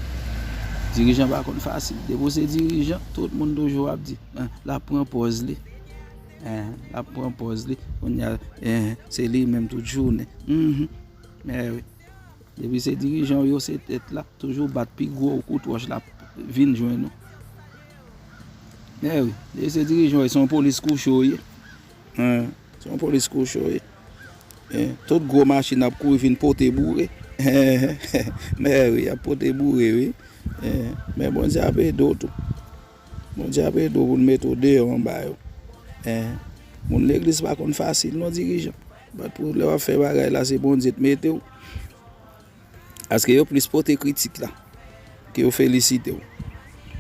Dirijan pa konn fasil. Depi w se dirijan, tout moun toujou ap di, en, l ap pran pòz li. En, l ap pran pòz li. Kounye a, en, se li menm tout jounen. Mhm. Men wi. Depi se dirijan w yo, se tèt la, toujou bat pi gwo kout wòch la vin jwenn ou. Men wi, depi se dirijan w yo, se yon polis kouche w ye. Hein, se yon polis kouche w ye. Hein, tout gwo machin ap kouri vin pote boure. Men wi, y ap pote boure, wi. Men Bondye ap ede w tou. Bondye ap ede w pou l mete w deyò anba yo. Moun legliz pa konn fasil, non, dirijan. Bat pou lè w ap fè bagay la, se Bondye t mete w. Paske yo plis pote kritik la ke yo felisite w.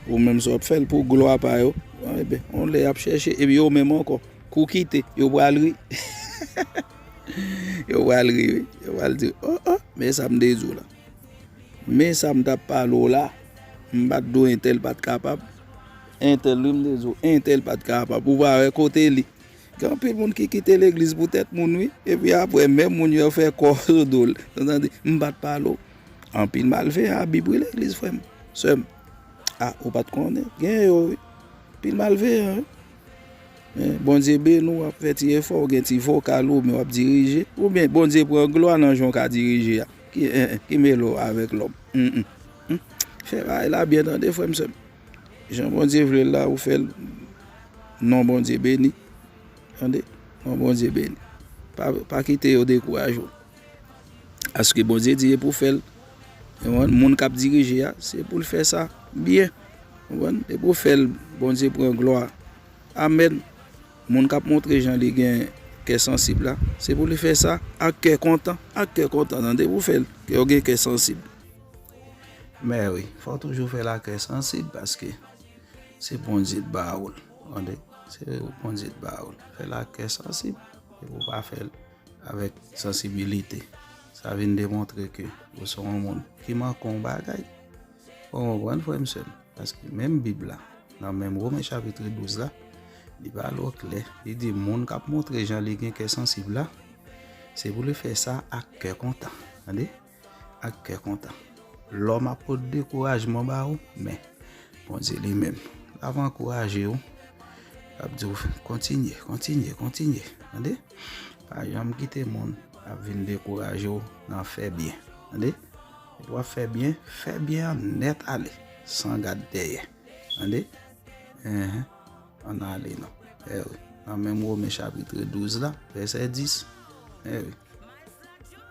Ou menm, si w ap fè l pou glwa pa yo, enben, on lè y ap chèche, epi yo menm ankò, kou kite, yo pral ri. Yo pral ri, wi. Yo pral di, oh, oh, men sa m te di w la. Men sa m t ap pale w la. M pa t di w entèl pa t kapab. Entèl, wi, m te di w, entèl pa t kapab. Ou pa wè kote li. Gen anpil moun ki kite legliz pou tèt moun, wi. Epi apre, menm moun yo fè kò sou do l. Ou tande? M pa t pale w. Anpil malveyan ap bib, wi, legliz, frè m, sè m. A, ou pa t konnen? Gen yo, wi. Anpil malveyan, wi. Men Bondye beni w, w ap fè ti efò, w gen ti vokal ou, men w ap dirije. Oubyen Bondye pran glwa nan jan w ka dirije a. Ki, en, en, ki mele w avèk lòm? Fè bagay la byen, tande, frè m, sè m. Jan Bondye vle l la, ou fè l. Non Bondye beni. Tande? Non Bondye beni. Pa, pa kite yo dekouraje w. Paske Bondye di e pou fè l. Ou konprann? Moun k ap dirije a, se pou l fè sa byen. Ou konprann? E pou fè l, Bondye pran glwa. Amèn. Moun k ap montre jan li gen kè sansib la, se pou li fè sa ak kè kontan, ak kè kontan, tande, pou fè l, ke yo gen kè sansib. Men wi, fò w toujou fè l ak kè sansib, paske se Bondye t ba ou l. Tande? Se Bondye t ba ou l. Fè l ak kè sansib, epi w pa fè l avèk sansibilite. Sa vin demontre ke ou se yon moun ki manke yon bagay. Ou konprann, frè m, sè m? Paske menm Bib la, nan menm Women chapit douz la, li pale w klè. Li di moun k ap montre jan li gen kè sansib la, se pou li fè sa ak kè kontan. Tande? Ak kè kontan. Lòm ap pote dekourajman ba ou, men Bondye li menm, l ap ankouraje w, l ap di w kontinye, kontinye, kontinye. Tande? Pa janm kite moun ap vin dekouraje w nan fè byen. Tande? Lè w ap fè byen, fè byen an nèt ale, san gad dèyè. Tande? Enhen. Ann ale non. Ewi. Nan menm Women chapit douz la, vèsè dis. Ewi.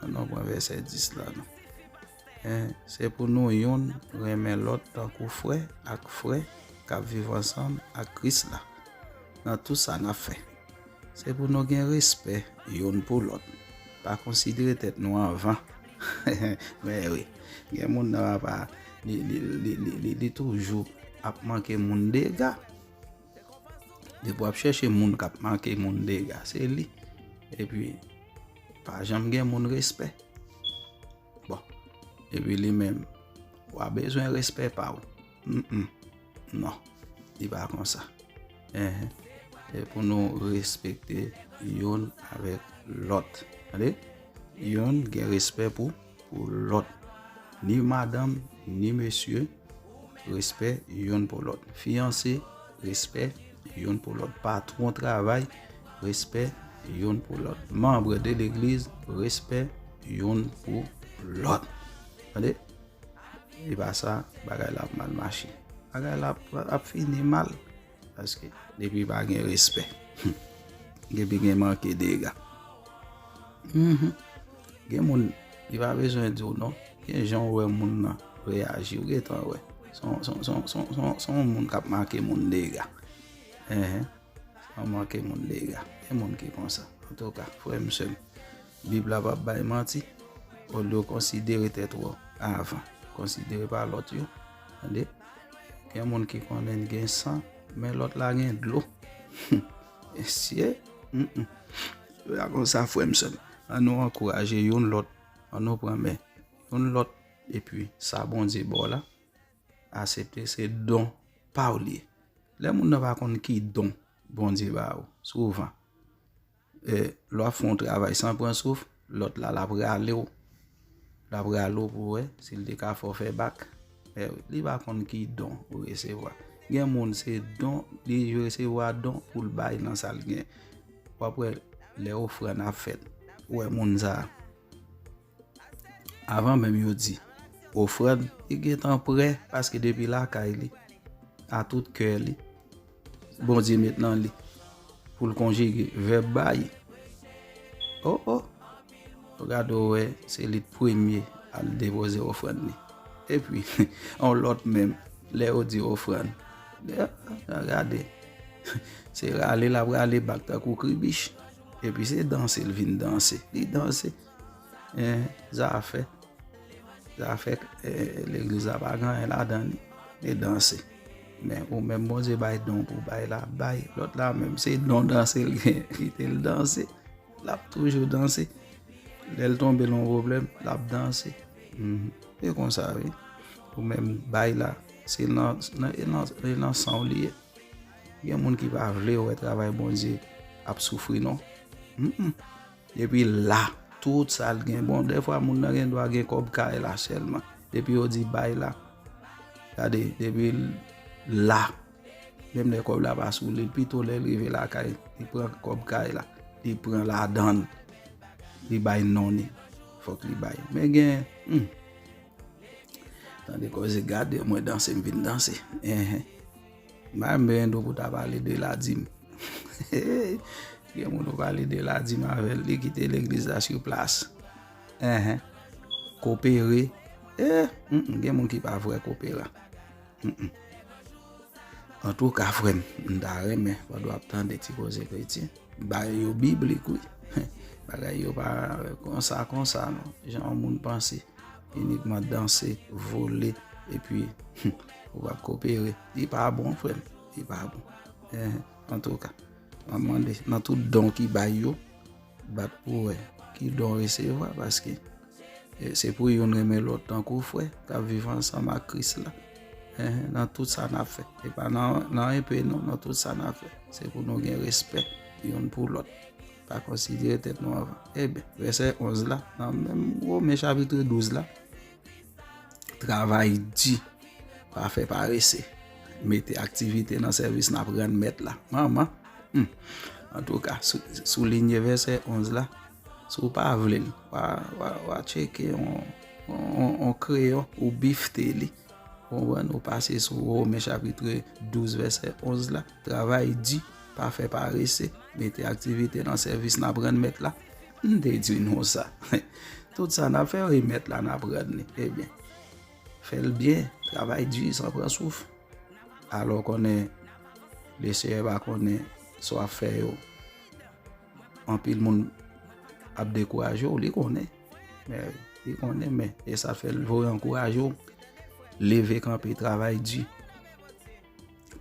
Ann nou pran vèsè dis la non. En, se pou nou youn renmen lòt tankou frè ak frè k ap viv ansanm ak Kris la nan tout sa n ap fè. Se pou nou gen respè youn pou lòt. Pa konsidere tèt nou anvan. Men wi, gen moun nan pa, li, li, li, li, li, li toujou ap manke moun dega. Depi w ap chèche moun k ap manke moun dega, se li. Epi, pa janm gen moun respè. Bon, epi li menm, w a bezwen respè pa w. Mm, mm. Non, li pa konsa. Enhen. E pou nou respekte youn avèk lòt. Tande? Youn gen respè pou, pou lòt. Ni madanm, ni mesye, respè youn pou lòt. Fiyanse, respè youn pou lòt. Patwon travay, respè youn pou lòt. Manm de legliz, respè youn pou lòt. Tande? E pa sa, bagay la ap mal mache. Bagay la ap, ap fini mal. Paske depi pa gen respè, depi gen manke dega. Mhm. Gen moun, li pa bezwen di w non. Gen jan w wè moun nan reyaji, ou gentan wè. Se yon, se yon, se yon, se yon, se yon, se yon moun k ap manke moun dega. Enhen. An manke moun dega. Gen moun ki konsa. Antouka, frè m, sè m, Bib la p ap bay manti. Olye w konsidere tèt ou avan, konsidere pa lòt yo. Tande? Gen moun ki konnen l gen san, men lòt la gen dlo. Mesye, mm, mm. Se pa konsa, frè m, sè m. An nou ankouraje youn lòt. An nou pran men youn lòt. Epi, sa Bondye ba w la, aksepte, se don pa w li ye. Lè moun nan pa konn ki don Bondye ba ou, souvan, e, lè w ap fè yon travay san pran souf, lòt la, l ap rale w. L ap rale w pou wè si l te ka fè w fè bak. E, li pa konn ki don ou resevwa. Gen moun, se don, li resevwa don pou l bay nan sa l gen. W ap wè, lè ofrann ap fèt, ou wè moun sa a. Avan menm yo di ofrann, li gentan prè, paske depi lakay li, a tout kè li, Bondye met nan li pou l konjige vèb bay. O, o! Ou gade, ou wè, se li t premye al depoze ofrann li. Epi, yon lòt menm, lè yo di ofrann, gade, se rale l ap rale bak tankou kribich. Epi se danse l vin danse. Li danse. En, zafè. Zafè, eh, legliz la pa gen anyen ladan li. Li danse. Men ou menm Bondye bay don pou bay la, bay. Lòt la menm, se don danse l gen. Kite l danse. L ap toujou danse. Lè l tonbe nan yon pwoblèm, l ap danse. Mhm. Se konsa, wi. Ou menm bay la, se nan, nan, e nan, e nan san w li ye. Gen moun ki pa vle wè travay Bondye ap soufri, non. Mm-mm. Epi la, tout sa l gen. Bon, dèfwa moun nan gen dwa gen kòb kay la sèlman. Depi yo di bay la, gade, depi l la, menm lè kòb la pa sou li, pito lè l rive lakay, li pran kòb kay la, li pran ladan l, li bay non li. Fòk li bay. Men gen, hmm, tande koze, gade mwen danse, m vin danse. Enhen. M pa menm gen dwa pou ta pale de ladim. Gen moun ou pale de ladim avè l, li kite legliz la sou plas. Enhen. Kopere. Eh, mm, mm, gen moun ki pa vrè koperan. Mm, mm. Antouka, frè m, m ta renmen, pandan w ap tande ti koze kretyen, bagay yo biblik, wi. Bagay yo pa konsa, konsa, non. Jan yon moun panse, inikman danse, vole, epi, ou p ap kopere. Li pa bon, frè m. Li pa bon. Eh, antouka, m ap mande, nan tout don ki bay yo, bat pou wè ki don w resevwa, paske, e, se pou youn renmen lòt tankou frè k ap viv ansanm ak Kris la. Enhen, nan tout sa n ap fè. E pa nan, nan enpe non, nan tout sa n ap fè. Se pou nou gen respè youn pou lòt. Pa konsidere tèt nou anvan. Ebyen, vèsè onz la, nan menm Women chapit douz la, travay di, pa fè parese. Mete aktivite nan sèvis n ap rann Mèt la. Manman, hmm. Antouka, sou, soulinye vèsè onz la. Si w pa vle l, w a, w a, w a tcheke yon, yon, yon, yon kreyon ou bifte li. Konprann? Ou pase sou Women chapit douz, vèsè onz la. Travay di, pa fè parese. Mete aktivite nan sèvis n ap rann Mèt la. M te di nou sa. Tout sa n ap fè, e Mèt la n ap rann li. Ebyen, fè l byen, travay di san pran souf. Alò konnen Leseyè pa konnen sa w ap fè yo. Anpil moun ap dekouraje w, li konnen. Men, li konnen, men, e sa fè l voye ankouraje w. Leve kanpe, travay di.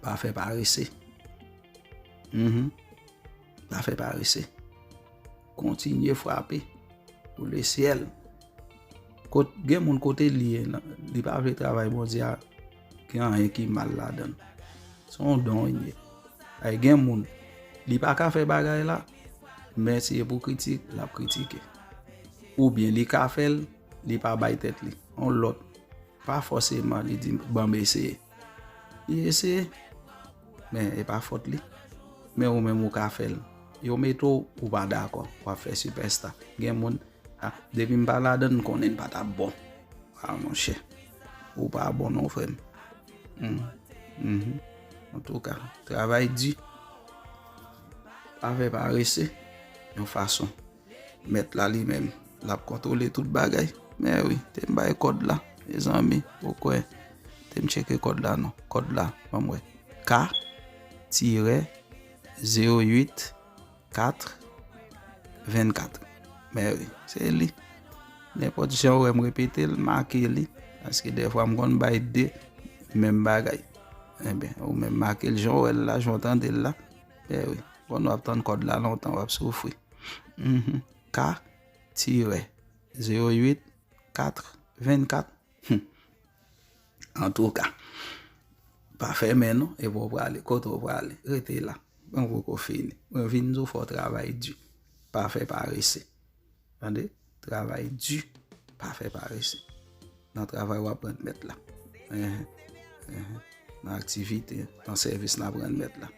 Pa fè parese. Mhm. Pa fè parese. Kontinye frape pou lesyèl. Kot, gen moun kote li ye, nan, li pa vle travay Bondye a, gen anyen ki mal ladan l. Se yon don li ye. Ay, gen moun, li pa ka fè bagay la, men si e pou kritik, l ap kritike. Oubyen li ka fè l, li pa bay tèt li. Yon lòt, pa fòseman li di, "Ban m eseye." Li eseye, men e pa fòt li. Men ou menm ou ka fè l. Yo mete w, ou pa dakò, w ap fè sipèsta. Gen moun, ah, depi m pa ladan l, m konnen l pa t ap bon. Ah, monchè, ou pa bon non, frè m. Hmm. Mhm. Antouka, travay di. Pa fè parese. Yon fason. Mèt la li menm, l ap kontwole tout bagay. Men wi, te m bay kòd la, mezanmi, ou kwè. Te m tcheke kòd la non. Kòd la, ban m wè. K tirè zewo uit kat vennkat. Men wi, se li. Nenpòt jan w wè m repete l, make li. Paske dèfwa m konn bay de menm bagay. Enben, ou menm make l jan w wè l la, jan w tande l la. Men wi, konn w ap tann kòd la lontan, w ap soufri. Mhm. K tirè zewo uit kat vennkat. Hmm. Antouka, pa fèmen non, epi w prale. Kote w prale? Rete la. Mwen poko fini. Mwen vin di w fò w travay di. Pa fè parese. Tande? Travay di. Pa fè parese. Nan travay w ap rann Mèt la. Enhen. Enhen. Nan aktivite, nan sèvis n ap rann Mèt la.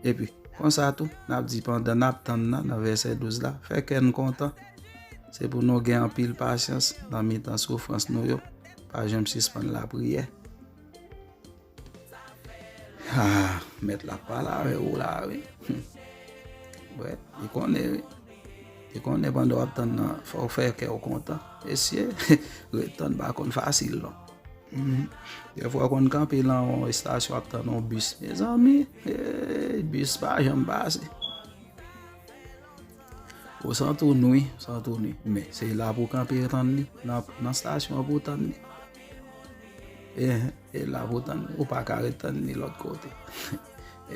Epi, konsa tou, n ap di pandan n ap tann nan, nan vèsè douz la, fè kè n kontan. Se pou nou gen anpil pasyans nan mitan soufrans nou yo. Pa janm sispann lapriyè. Ah, Mèt la ap pale avè w la, wi. Wè, li konnen, wi. E konnen pandan w ap tann nan, fò w fè kè w kontan. Mesye, ret tann pa konn fasil, non. Mhm. Dèfwa w konn kanpe nan yon estasyon ap tann yon bis. Mezanmi, eh, bis pa janm pase. Ou santi w nwi, ou santi w nwi. Men, se la pou w kanpe tann li, nan, nan estasyon an pou w tann li. E, e la pou w tann li, ou pa ka ret tann li lòt kote.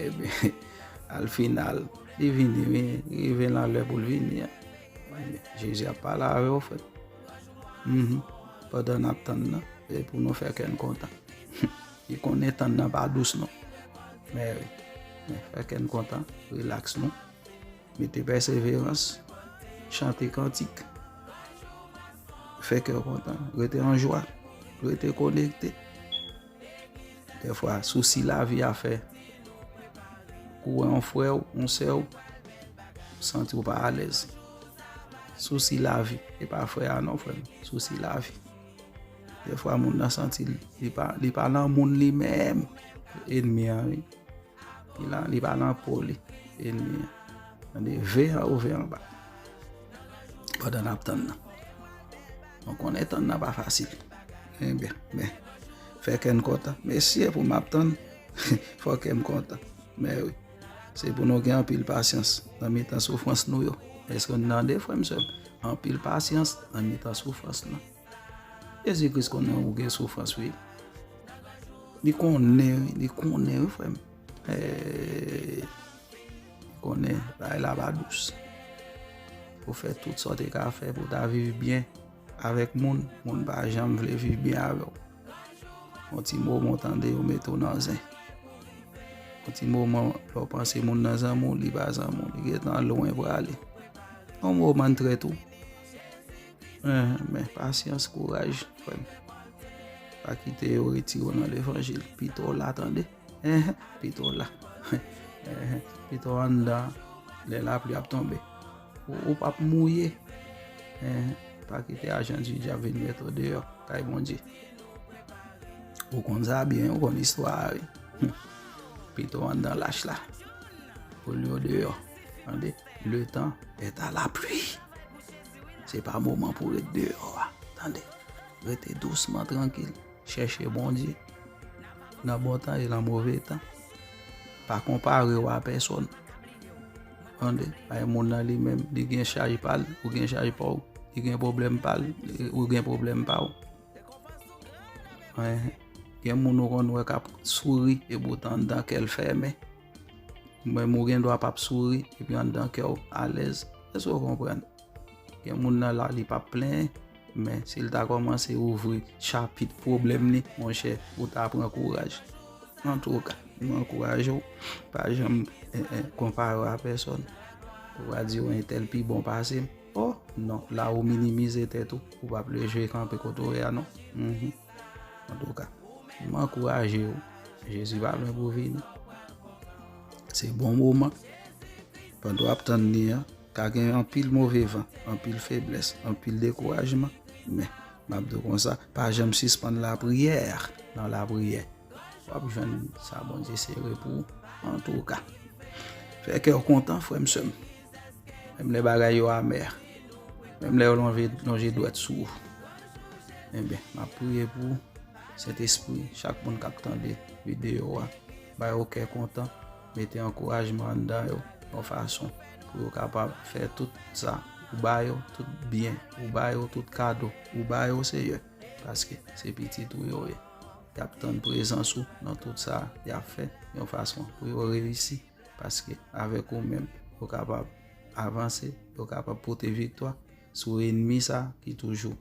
Ebyen, al final, li vini, wi, rive nan lè pou l vini an. Ebyen, Jezi ap pale avè w, frè. Mhm. Pandan n ap tann nan, e pou nou fè kè n kontan. Li konnen tann nan pa dous, non. Men wi, men fè kè n kontan, rilaks nou. Mete pèseverans, chante kantik, fè kè w kontan, rete an jwa, rete konekte. Dèfwa, sousi lavi a fè kou wè yon frè w, yon sè w, ou santi w pa alèz. Sousi lavi, e pa frè a non, frè m. Sousi lavi. Dèfwa, moun nan santi l, li pa, li pa nan moun li menm. Ènmi an, wi. Li la, li pa nan po li. Ènmi an. Tande, ve anwo, ve anba. Pandan n ap tann nan. Nou konnen tann nan pa fasil. Ebyen, men, fè kè n kontan. Mesye, pou m ap tann, fò kè m kontan. Men wi, se pou nou gen anpil pasyans nan mitan soufrans nou yo. Èske n tande, frè m, sè m? Anpil pasyans nan mitan soufrans nou. Jezi Kris konnen ou gen soufrans, wi. Li konnen, wi, li konnen, wi, frè m. Eh, li konnen bagay la pa dous. Ou fè tout sa w te ka fè pou w ta viv byen avèk moun, moun pa janm vle viv byen avè w. Yon ti moman w tande yo mete w nan zen. Yon ti moman lè w panse moun nan zanmi w, li pa zanmi w, li gentan lwen prale. Yon moman l trèt ou. Enhen, men pasyans, kouraj, frè m. Pa kite yo retire w nan levanjil. Pito w la, tande. Enhen, pito w la. Enhen, pito w anndan lè lapli ap tonbe. Ou, ou p ap mouye. Enhen, pa kite ajan di dyab vin mete w deyò kay Bondye. Ou konn sa byen, ou konn istwa a, wi. Hum. Pito w anndan lach la. Olye w deyò. Tande? Le temps est à la pluie. Se pa moman pou ret deyò a. Tande? Rete dousman, trankil. Chèche Bondye nan bon tan e nan move tan. Pa konpare w a pèsòn. Tande? Bay moun nan li menm, li gen chaj pa l, ou gen chaj pa w. Li gen pwoblèm pa l, ou gen pwoblèm pa w. Enhen. Gen moun ou konn wè k ap souri, epoutan anndan kè l fèmen. Menm ou gen dwa p ap souri, epi anndan kè w alèz. Èske w konprann? Gen moun nan la, li p ap plenyen, men si l ta kòmanse ouvri chapit pwoblèm li, monchè, ou ta pran kouraj. Antouka, m ankouraje w, pa janm, eh, eh, konpare w a pèsòn. Ou pa di, "Oh, entèl pi bon pase m." Oh, non, la ou minimize tèt ou, ou p ap leve kanpe kote w ye a, non. Mhm. Antouka, m ankouraje w, Jezi pa lwen pou vini. Se bon moman. Pandan w ap tann li an, ka gen anpil move van, anpil feblès, anpil dekourajman, men, m ap di w konsa, pa janm sispann lapriyè, nan lapriyè. W ap jwenn sa Bondye sere pou ou, antouka. Fè kè w kontan, frè m, sè m. Menm lè bagay yo amè, menm lè yo lonje, lonje dwèt sou ou. Ebyen, m ap priye pou ou. Sentespri, chak moun k ap tande videyo a, ba yo kè kontan, mete ankourajman anndan yo, yon fason pou yo kapab fè tout sa ou ba yo, tout byen ou ba yo, tout kado ou ba yo, Seyè, paske se pitit ou yo ye. Y ap tann prezans ou nan tout sa y ap fè, yon fason pou yo reyisi, paske avèk ou menm, yo kapab avanse, yo kapab pote viktwa sou ènmi sa ki toujou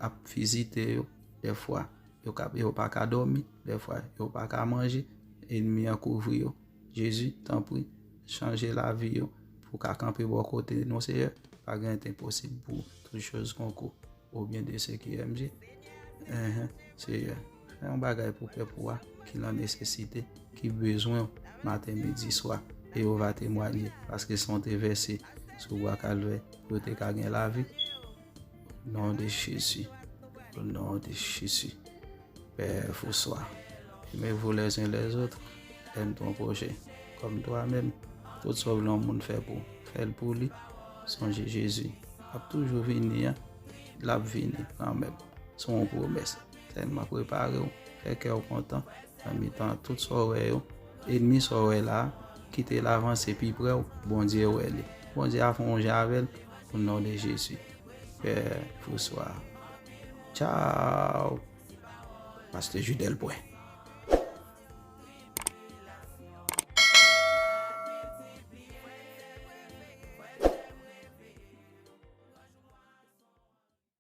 ap vizite yo. Dèfwa, yo ka, yo pa ka dòmi, dèfwa, yo pa ka manje, ènmi an kouvri yo. Jezi, tanpri, chanje lavi yo pou ka kanpe bò kote nou, Seyè. Pa gen anyen k enposib pou ou. Toutes choses concourent au bien de ceux qui aiment Dieu. Enhen, Seyè, fè yon bagay pou pèp ou a ki nan nesesite, ki bezwen w maten, midi, swa, e yo va temwanye, paske san w te vèse sou bwa Kalvè pou yo te ka gen lavi. Au nom de Jésus. Au nom de Jésus. Père, fou swa. Aimez-vous les uns les autres. Aime ton prochain comme toi-même. Tout sa w vle yon moun fè pou ou, fè l pou li. Sonje Jezi ap toujou vini an, l ap vini kanmenm. Se yon pwomès. Sèlman prepare w, fè kè w kontan nan mitan tout sa w wè yo. Ènmi sa w wè la, kite l avanse pi pre w, Bondye wè li. Bondye a fè yon jan avè l, o non de Jezi. Pè Fwoswa. Tchaw! Pastè Judel Pwen.